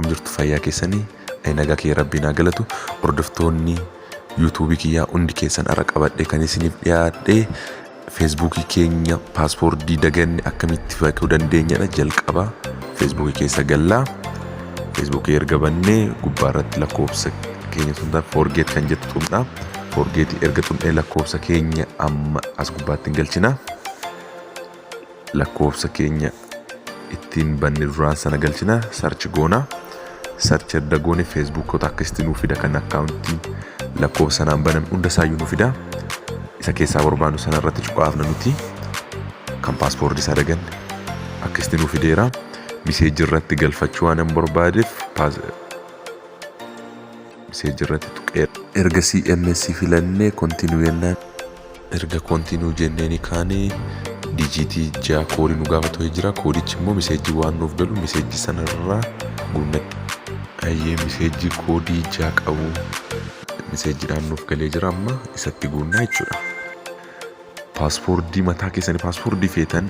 Akkam jirtu, fayyaa keessanii? Nagaa kee, rabbiin haa galatu. Hordoftoonni YouTubeii kiyyaa hundi keessan, har'a qabadhee kan isiniif dhiyaadhe Facebookii keenya passwordii daganne akkamitti beekuu dandeenyadha. Jalqaba Facebookii keessa gallaa. Facebookii erga bannee gubbaa irratti lakkoofsa keenya sun forget kan jettu tuqna. Forgetii erga tuqnee lakkoofsa keenya amma as gubbaatti hin galchina. Lakkoofsa keenya ittiin banne duraan sana galchina, search goona. Search erga goone Facebookota akkasitti nuu fida, kan accountii lakkoofsa sanaan baname hunda isaayyuu nuu fida. Isa keessaa barbaannu sana irratti cuqaafna nuti kan passwordii isaa daganne. Akkasitti nuu fideera. Messageii irratti galfachuu waan hin barbaadeef messageii irratti tuqeera. Ergasii MS filannee continue jennaan. Erga continue jenneeni kaanee digitii 6 codeii nu gaafatu jira. Codeichi immoo messageii waan nuuf galu messageii sanarraa guunnatti. Ayyee, messageii codeii 6 qabu messageiidhaan nuuf galee jira, amma isatti guunnaa jechuudha. Passwordii mataa keessanii, passwordii feetan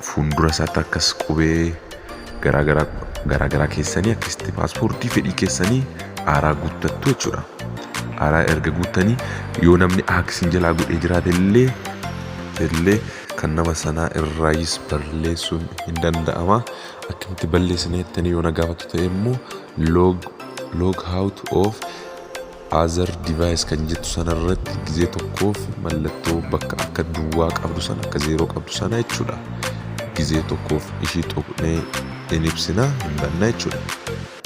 fuuldura isaatti akkas qubee garaagaraa garaagaraa keessanii akkasitti passwordii fedhii keessanii haaraa guuttattu jechuudha. Haaraa erga guuttanii yoo namni hack jalaa godhee jiraate illee kan nama sanaa irraayis balleessuun hin danda'ama. Akkamitti balleessina jettanii yoo na gaafatu ta'e immoo log out of other device kan jettu sanarratti gizee tokkoof mallattoo bakka akka duwwaa qabdu sana, akka zeeroo qabdu sana jechuudha. Gizee tokkoof ishii tuqnee in ibsina, hin banna jechuudha.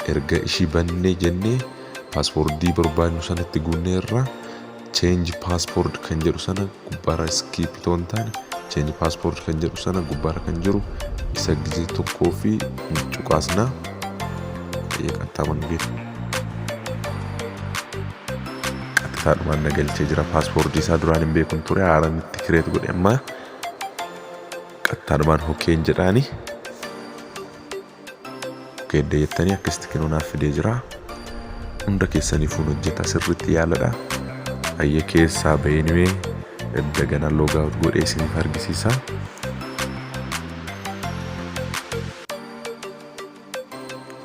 Erga ishii bannee jennee passwordii barbaadnu sanatti guunnee irraa change password kan jedhu sana gubbaarra, skip itoo hin taane change password kan jedhu sana gubbaarra kan jiru isa gizee tokkoo fi cuqaasnaa. Qaxxaaman qaxxitaadhumaan na galchee jira. Passwordii isaa duraan hin beekun ture, haaraan itti create godhe. Amma qaxxitaadhumaan okayn jedhaani. Okaydda jettanii akkasitti kinoo naaf fidee jira. Hunda keessaniifuu hojjeta, sirriitti yaaladha. Hayya, keessaa baheenimee daggana logout godhee isiniif argisiisa.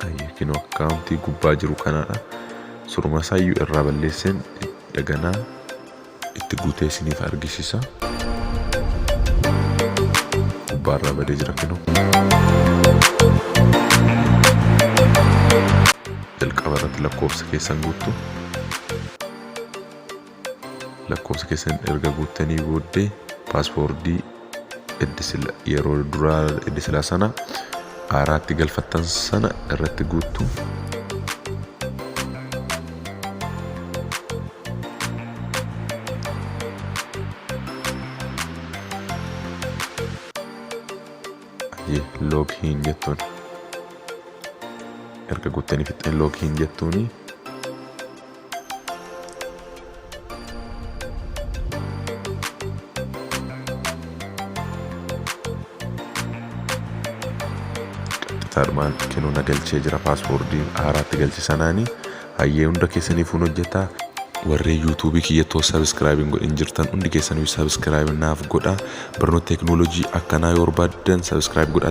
Hayya, kinoo accountii gubbaa jiru kanadha. Suruma isaayyuu irraa balleesseen daganaa itti guutee isiniif argisiisa. Gubbaarraa badee jira kinoo. Jalqaba irratti lakkoofsa keessan guuttu. Lakkoofsa keessan erga guuttanii booddee passwordii yeroo duraa eddi silaa sana haaraatti galfattan sana irratti guuttu. Login jettuun erga guuttanii fixxanii login jettuuni. Qaxxitaadhumaan kenuu na galchee jira passwordii haaraatti galche sanaani. Hayyee, hunda keessaniifuu hojjetaa. Warreen YouTubeii kiyyatoo subscribe hin godhin jirtan hundi keessaniyyuu subscribe naaf godha. Barnoota teeknooloojii akkanaa yoo barbaaddan subscribe godha.